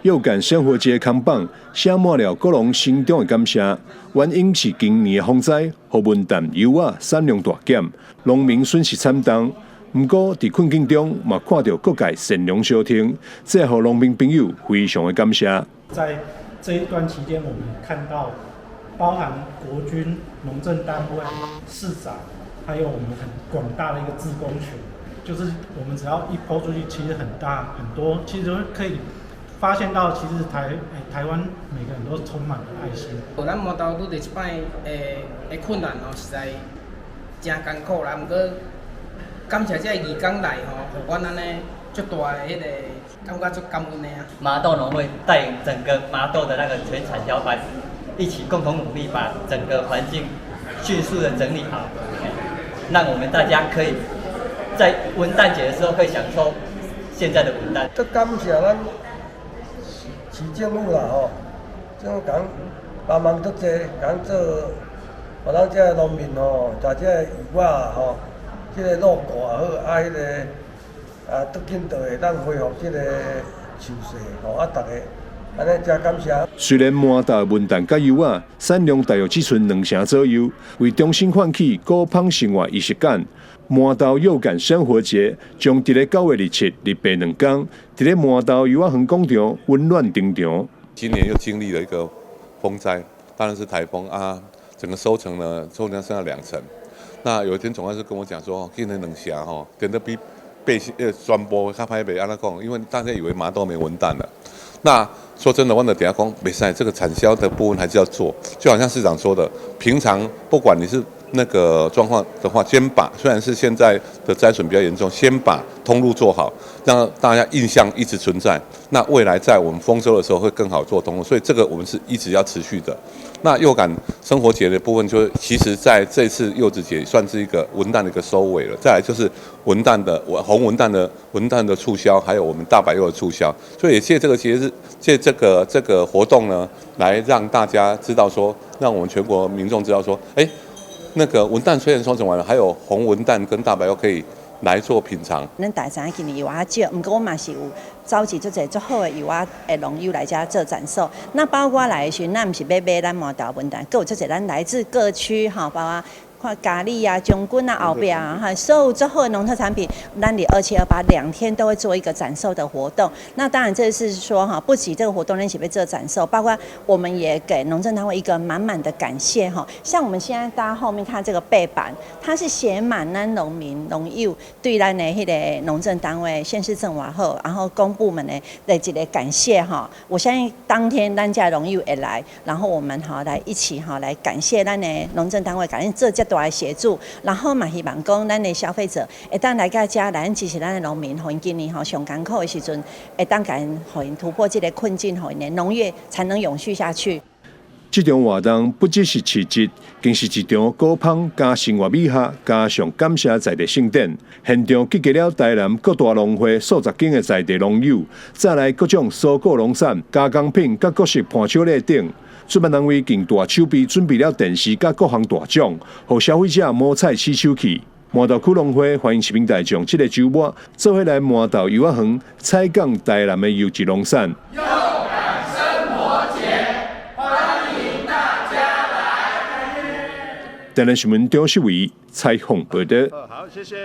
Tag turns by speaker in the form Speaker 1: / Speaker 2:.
Speaker 1: 柚感生活節看板寫滿了果農心中的感謝，原因是今年的風災，予文旦柚仔產量大減，農民損失慘重。毋過佇困境中，嘛看著各界善良相挺，這予農民朋友非常的感謝。
Speaker 2: 在這一段期間，我們看到包含國軍、農政單位、市長，還有我們很廣大的一個志工群，就是我們只要一 po 出去，其實很大很多，其實可以發現到，其實台灣每個人都充滿了愛心。
Speaker 3: 咱麻豆拄著這擺的困難吼，實在誠艱苦啦。毋過感謝這个義工來吼，予阮按呢足大的彼个感覺足感恩的啊。
Speaker 4: 麻豆農會帶領整個麻豆的那個全產銷班，一起共同努力，把整個環境迅速的整理好，讓我們大家可以在文旦節的時候可以享受現在的文旦。
Speaker 5: 足感謝咱市政府啦吼，政府共幫忙足濟，共做，予咱這個農民吼，食這个柚仔吼，這个路過也好，啊，彼个啊，足緊就會當恢復這個樹勢吼，啊，逐家按呢誠感謝。
Speaker 1: 雖然麻豆文旦佮柚仔產量大約只賰兩成左右，為重新喚起古樸生活儀式感，麻豆柚感生活節將佇咧9月27、28兩天，佇咧麻豆柚仔園廣場溫暖登場。
Speaker 6: 今年又經歷了一個風災，當然是颱風啊，整個收成呢，收成剩下兩成。那有一天總幹事跟我講說，今年兩成吼，點得比百姓全部較歹賣，按呢講，因為大家以為麻豆沒文旦了。那說真的，我就底下講，袂使，這個產銷的部分還是要做，就好像市長說的，平常不管你是那個狀況的話，先把雖然是現在的災損比較嚴重，先把通路做好，讓大家印象一直存在。那未來在我們豐收的時候會更好做通路，所以這個我們是一直要持續的。那柚感生活節的部分，就其實在這次柚子節算是一個文旦的一個收尾了。再來就是文旦的紅文旦的文旦的促銷，還有我們大白柚的促銷。所以也借這個節日，借這個活動呢，來讓大家知道說，讓我們全國民眾知道說，哎，那個文旦雖然收成完了，還有紅文旦跟大白柚可以來做品嘗。
Speaker 7: 咱大家知影今年柚仔少，毋過我嘛是有召集足濟足好的柚仔的農友來遮做展售。那包括來的時陣，咱毋是欲賣咱麻豆文旦，閣有足濟咱來自各區吼，包括看佳里啊、將軍啊、後壁啊，哈，所有足好的農特產品，咱佇27、28兩天都會做一個展售的活動。那當然，這是說哈，不止這個活動，咱是欲做展售，包括我們也給農政單位一個滿滿的感謝哈。像我們現在大家後面看這個背板，它是寫滿咱農民農友對咱的彼個農政單位、縣市政府好，然後公部門的一個感謝哈。我相信當天咱遮農友會來，然後我們哈來一起哈來感謝咱的農政單位，感謝這遮大的協助，然後嘛希望講咱的消費者會當來到遮來支持咱的農民，予𪜶今年吼上艱苦的時陣，會當共𪜶予𪜶突破這個困境，予𪜶的農業才能永續下去。
Speaker 1: 這場活動不只是市集，更是一場古樸加生活美學加上感謝在地盛典。現場集結了台南各大農會數十間的在地農友，帶來各種蔬果農產、加工品、佮各式伴手禮等。主辦單位更大手筆準備了電視佮各項大獎，予消費者摸彩試手氣。麻豆區農會歡迎市民大眾這个週末做伙來麻豆柚仔園採購台南的優質農產。
Speaker 8: 柚感生活節，歡迎大家來。
Speaker 1: 台南新聞張世維採訪報導。
Speaker 8: 好，謝謝。